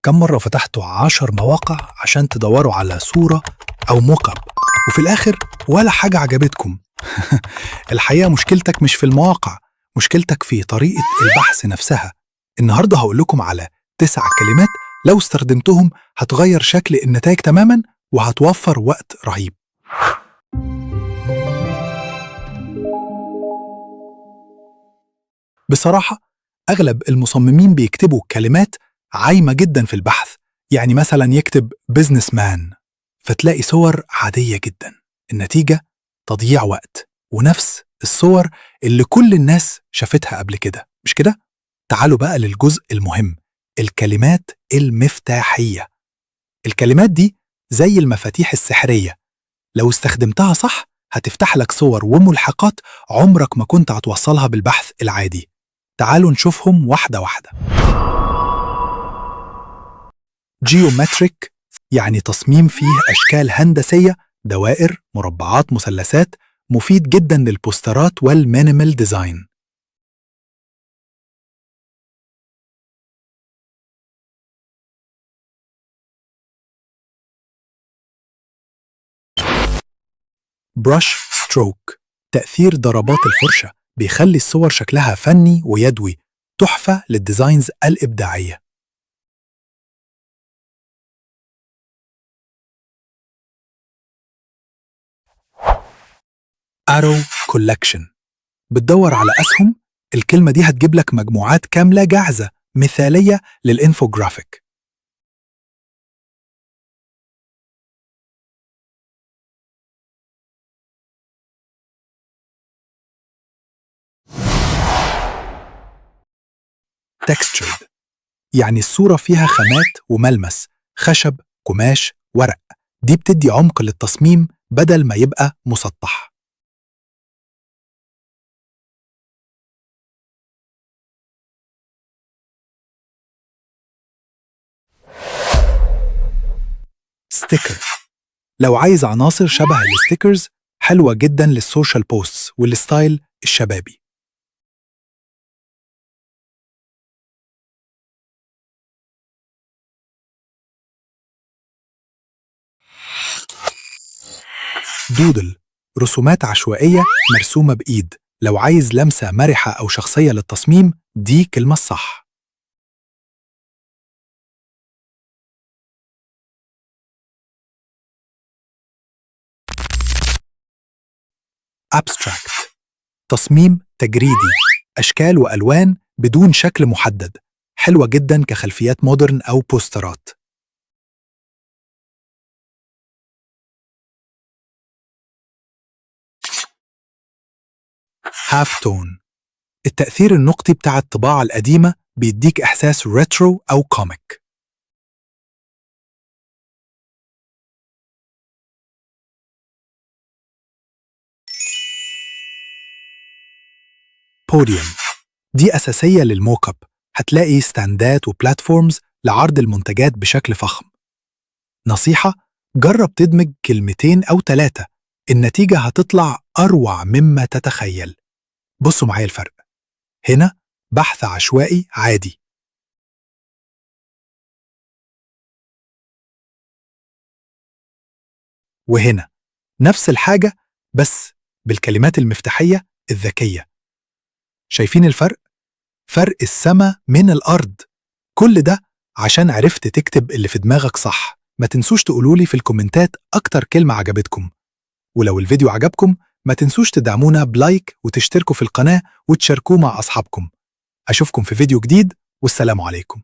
كم مرة فتحتوا 10 مواقع عشان تدوروا على صورة أو mockup وفي الآخر ولا حاجة عجبتكم؟ الحقيقة مشكلتك مش في المواقع، مشكلتك في طريقة البحث نفسها. النهاردة هقول لكم على 9 كلمات لو استخدمتهم هتغير شكل النتائج تماما وهتوفر وقت رهيب. بصراحة أغلب المصممين بيكتبوا كلمات عايمة جدا في البحث، يعني مثلا يكتب businessman فتلاقي صور عادية جدا. النتيجة تضييع وقت ونفس الصور اللي كل الناس شافتها قبل كده، مش كده؟ تعالوا بقى للجزء المهم، الكلمات المفتاحية. الكلمات دي زي المفاتيح السحرية، لو استخدمتها صح هتفتح لك صور وملحقات عمرك ما كنت هتوصلها بالبحث العادي. تعالوا نشوفهم واحدة واحدة. geometric يعني تصميم فيه أشكال هندسية، دوائر، مربعات، مثلثات، مفيد جدا للبوسترات وال minimal design. brush stroke تأثير ضربات الفرشة، بيخلي الصور شكلها فني ويدوي، تحفة لل designs الإبداعية. arrow collection بتدور على أسهم؟ الكلمة دي هتجيب لك مجموعات كاملة جاهزة مثالية لل infographic. textured يعني الصورة فيها خامات وملمس، خشب، قماش، ورق، دي بتدي عمق للتصميم بدل ما يبقى مسطح. sticker لو عايز عناصر شبه ال stickers، حلوة جدا لل social posts وال style الشبابي. doodle رسومات عشوائية مرسومة بإيد، لو عايز لمسة مرحة أو شخصية للتصميم دي كلمة الصح. abstract تصميم تجريدي، أشكال وألوان بدون شكل محدد، حلوة جدا كخلفيات modern أو بوسترات. halftone التأثير النقطي بتاع الطباعة القديمة، بيديك إحساس retro أو comic. بوديوم دي أساسية لل mockup، هتلاقي ستاندات و platforms لعرض المنتجات بشكل فخم. نصيحة، جرب تدمج كلمتين أو 3، النتيجة هتطلع أروع مما تتخيل. بصوا معايا الفرق، هنا بحث عشوائي عادي، وهنا نفس الحاجة بس بالكلمات المفتاحية الذكية. شايفين الفرق؟ فرق السما من الأرض. كل ده عشان عرفت تكتب اللي في دماغك صح. ما تنسوش تقولولي في الكومنتات أكتر كلمة عجبتكم، ولو الفيديو عجبكم ما تنسوش تدعمونا ب like وتشتركوا في القناة وتشاركوه مع أصحابكم. أشوفكم في فيديو جديد، والسلام عليكم.